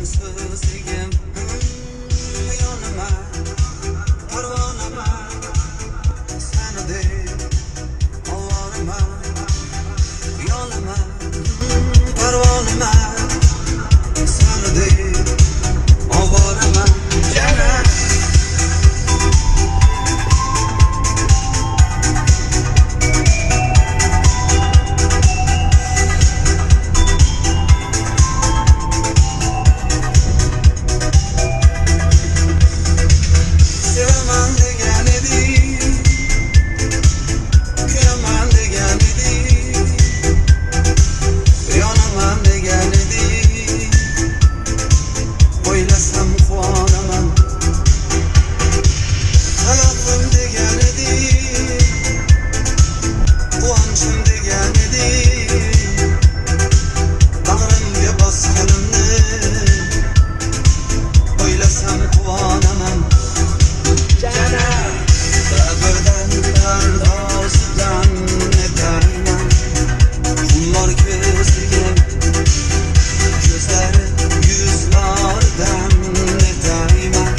Şirin sözligim Ýanyma Perwanama Seni dek owarama Ýanyma Perwanama Seni dek owarama Jana. Sevaman degan eding, Kuyaman degan eding, Yonaman degan eding, O'ylasam quvonaman. Hayotim degan eding, Quvonchim degan eding, Bag'rimga bosganimni o'ylasam quvonaman. Jana labidan pardozdan netayman xumor ko'ziga ko'zlari yuzlaridan netayman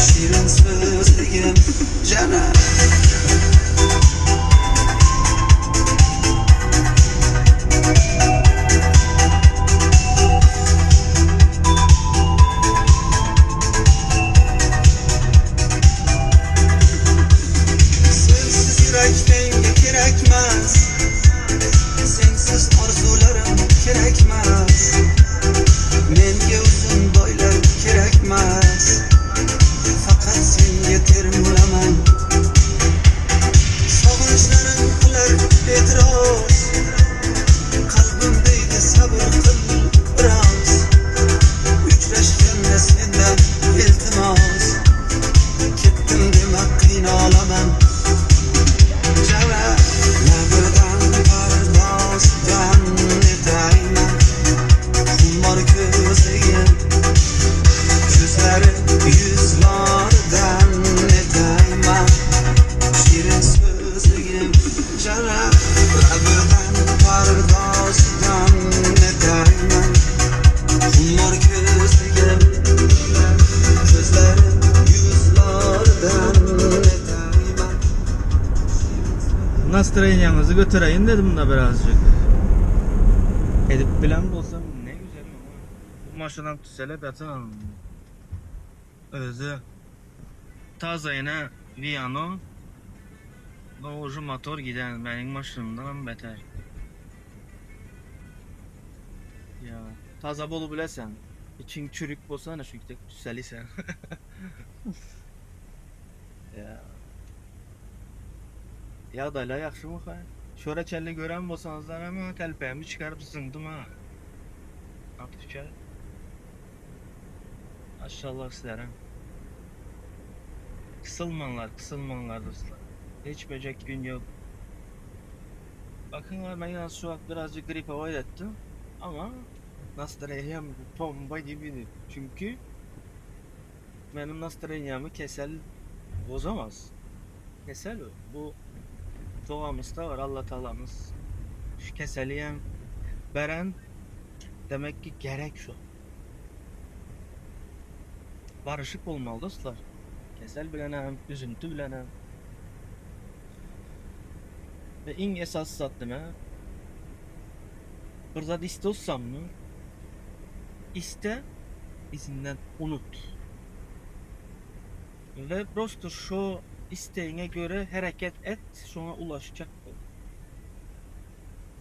shirin so'zligim jana. Sensiz yurak menga kerakmas Sensiz orzularim kerakmas Menga uzun bo'ylar kerakmas Faqat senga termulaman Sog'inchlarim qilar e'tiroz Qalbim deydi sabr qil biroz Uchrashganda sendan iltimos Ketdim dema qiynalaman Jala labidan pardozdan netayman Xumor ko'zligim Ko'zlari yuzlaridan netayman Shirin so'zligim Jala labidan pardozdan netayman Xumor ko'zligim Ko'zlari yuzlaridan netayman Настроение ňizi götereýin dedim da birazjyk. Edip bilen bolsam ne güzel ama bu maşynam tüselep ýatan. Özi taza ýene Viano. No uje motor giden meniň maşynymdanam beter. Ýa taza bolubilesen. Içiň çürük bolsa ana şu tüselisen. Ýa. Ýagdaýlar ýagşymyka? Şora çenli gören bolsaňyzlar hem telpegimi çykaryp zyňdym ha. Atuşa. Maşallah sizlere. Kısılmanlar, kısılmanlar dostlar. Hiç böcek gün yok. Bakın ben yalnız şu an birazcık grip hava ettim. Ama настроение m bomba gibiydi. Çünkü benim настроение mi kesel bozamaz. Kesel o. Bu doğamızda var Allah Teala'mız. Şu keseli hem veren demek ki gerek şu. Barışık olmalı dostlar. Kesel bilenem, üzüntü bilenem. Ve iň esas zat nime? Bir zat istiyorsam mı? İste, izinden unut. Ve prosto şu isteğine göre hareket et, şoňa ulaşacak ol.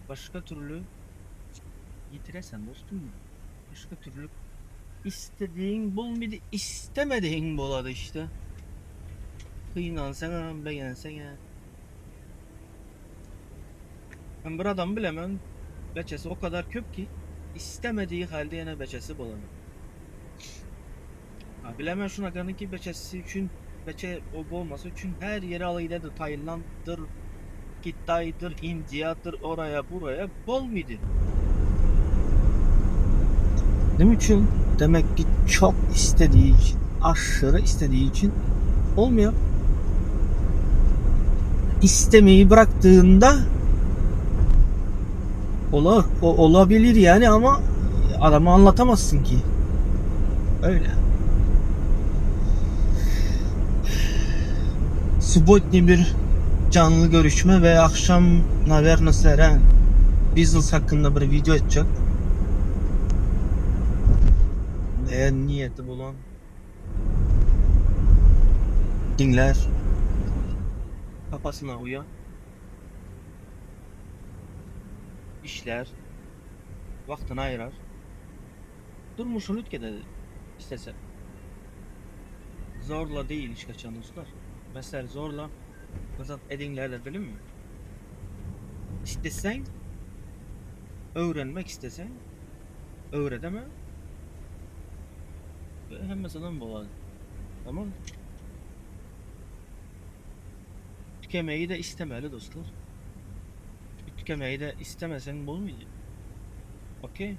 Başka türlü yitiresen dostum. Başka türlü istediğin bolmady, istemediğin bolady işte. Gynansaňam, begenseňem. Ben bir adam bilemem. Beçesi o kadar köp ki istemediği halde ýene beçesi bolany. Ha, bilemem şuna ki beçesi üçün beçe o olması üçün her yere alı giderdi. Tayland'dır, Kitay'dır, India'dır, oraya buraya bolmuydu. Değil mi için? Demek ki çok istediği için, aşırı istediği için olmuyor. İstemeyi bıraktığında ola, o, olabilir yani ama adama anlatamazsın ki. Öyle. Subotny bir canlı görüşme ve akşam naverno sizlere business hakkında bir video etjek. Eğer niyeti bolan diňlär. Kafasyna uýan işlär. Wagtyny aýyrar. Durmuşyny üýtgeder istese. Zorla değil hiç kaçan dostlar. Mesela zorla bir zat ediňlerdir bilinmi? İsteseň öwrenmek isteseň öwredeme hemmesinden bolady. Tamam. Tükemeyi de istemeli dostlar. Tükemeyi de istemesen bolmaýar. Okey.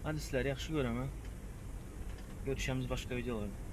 Hadi sizleri ýagşy göreme. Görüşemiz başga videolarda.